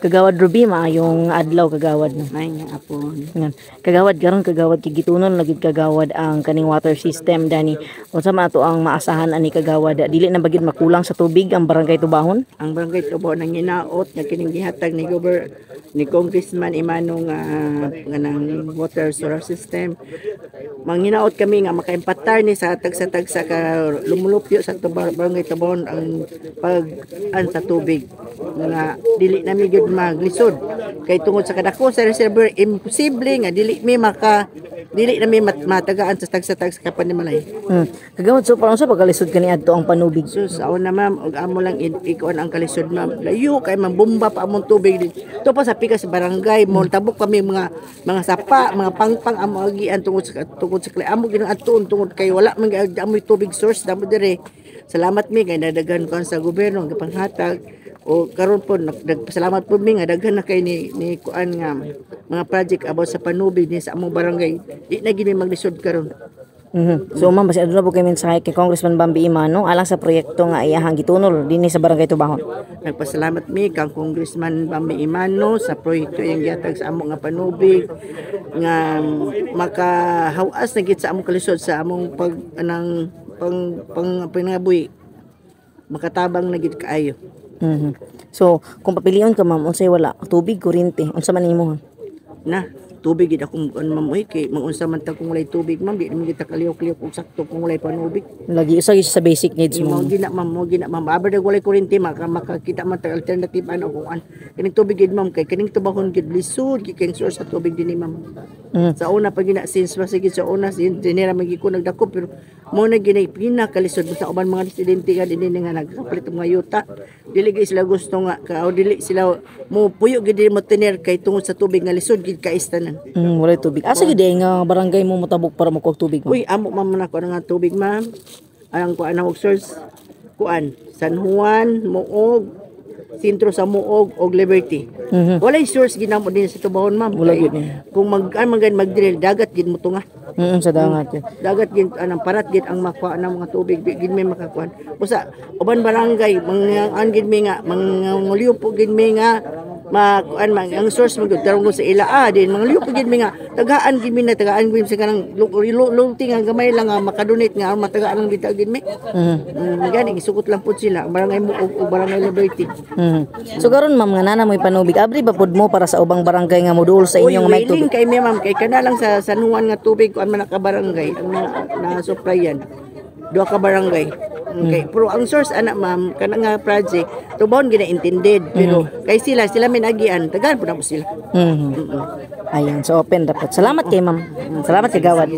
Kagawad Ruby, maayong adlaw, Kagawad, no. May nga apon. Ngan. Kagawad, karon, Kagawad, kay gitunol na gid, Kagawad, ang kaning water system dani. Unsa man ato ang maasahan ani, Kagawad? Dili na ba gid makulang sa tubig ang Barangay Tubahon? Ang Barangay Tubahon ang hinaot nga kining gihatag ni Gober ni Congressman Emano nga nang water solar system. Manghinaot kami nga makaimpatar ni sa tagsa-tagsa ka lumulupyo sa Barangay Tubahon ang pag an sa tubig nga dili nami gyud maglisod kay tungod sa kadako sa reservoir, imposible nga dili mi maka dili nami matagaan sa tagsa-tagsa ka panimalay. Kagawad, so parang sa pagkalisod kani adto ang panubig? Sus, ako na, ma'am, og amo lang ikuan ang kalisod, ma'am. Layo kay mabomba pa among tubig dito pa sa pikas sa barangay mo. Tabok kami mga sapa, mga pangpang amo agian tungod sa amo ginang adtuon tungod kay wala man gyud amoy tubig source damo dire. Salamat mi kay nadaghan kon sa gobyerno ang gipanghatag o karon po nagpasalamat po mi nga daghan na kay ni kuan nga mga project about sa panubig ni sa among barangay. Di na gini maglisod karon. So ma'am, basi aduna po kay mensahe kay Congressman Bambi Emano alang sa proyekto nga iyahang gitunol dinhi sa Barangay Tubahon. Nagpasalamat mi kang Congressman Bambi Emano sa proyekto iyang gihatag sa amo nga panubig nga makahawas na gid sa among kalisod sa among pag anang pang pang pangabuhi. Makatabang na gid kaayo. So, kung papilion ka, ma'am, unsay wala? Tubig, kuryente, unsa man imo? Na tubig gid akong kuan, ma'am, oy, kay mangunsa man ta kung walay tubig, ma'am? Di naman kita kalihok-lihok kung sakto kung walay panubig. Lagi usa gyud sa basic needs mo mo. Gina, ma'am, mo gina, ma'am. Aber dag walay kuryente, makakita man ta alternative ano kung an kining tubig gid, ma'am, kay kining Tubahon gid lisod gid kay source sa tubig dinhi, ma'am. Sa una pa gina since pa sige sa una since dinira man gid ko nagdako, pero mo na gini pinakalisod sa uban mga residente nga dinhi nga nagkapalit og mga yuta. Dili gid sila gusto nga ka o dili sila mo puyo gid mo tener kay tungod sa tubig nga lisod gid kaistanan. Walay tubig. Asa gid nga barangay mo motabok para mokuha og tubig, ma'am? Uy, amo ma'am na ko nga tubig, ma'am. Ang kuan og source kuan San Juan, Muog, sentro sa Muog og Liberty. Walay source ginamo din sa Tubahon, ma'am. Wala Kay gyud eh. kung mag an man mag-drill, dagat gid mo tunga. Sa dagat yun. Dagat gid anang parat gid ang makuha ng mga tubig, di gid may makakuan. Busa uban barangay mga an gid mi nga mga po gid mi nga makuan man ang source mo gud tarong sa ilaa din mga liyo po gid mi nga tagaan gid mi na tagaan gid sa kanang lulti nga gamay lang nga makadonate nga ang matagaan lang bitaw gid mi. Gani gisukot lang pud sila ang Barangay Muog ug Barangay Liberty. So karon, ma'am, nga nana mo'y panubig, abri ba pud mo para sa ubang barangay nga moduol sa Uy, inyong may willing tubig? Kay mi, ma'am, kay kana lang sa San Juan nga tubig kuan man ka barangay ang na supplyan. Duha ka barangay. Okay. Pero ang source ana, ma'am, kana nga project Tubahon gina intended, pero kay sila sila may nagian, tagaan pud na po sila. Ayan, so open dapat. Salamat kay ma'am. Salamat kay Gawad.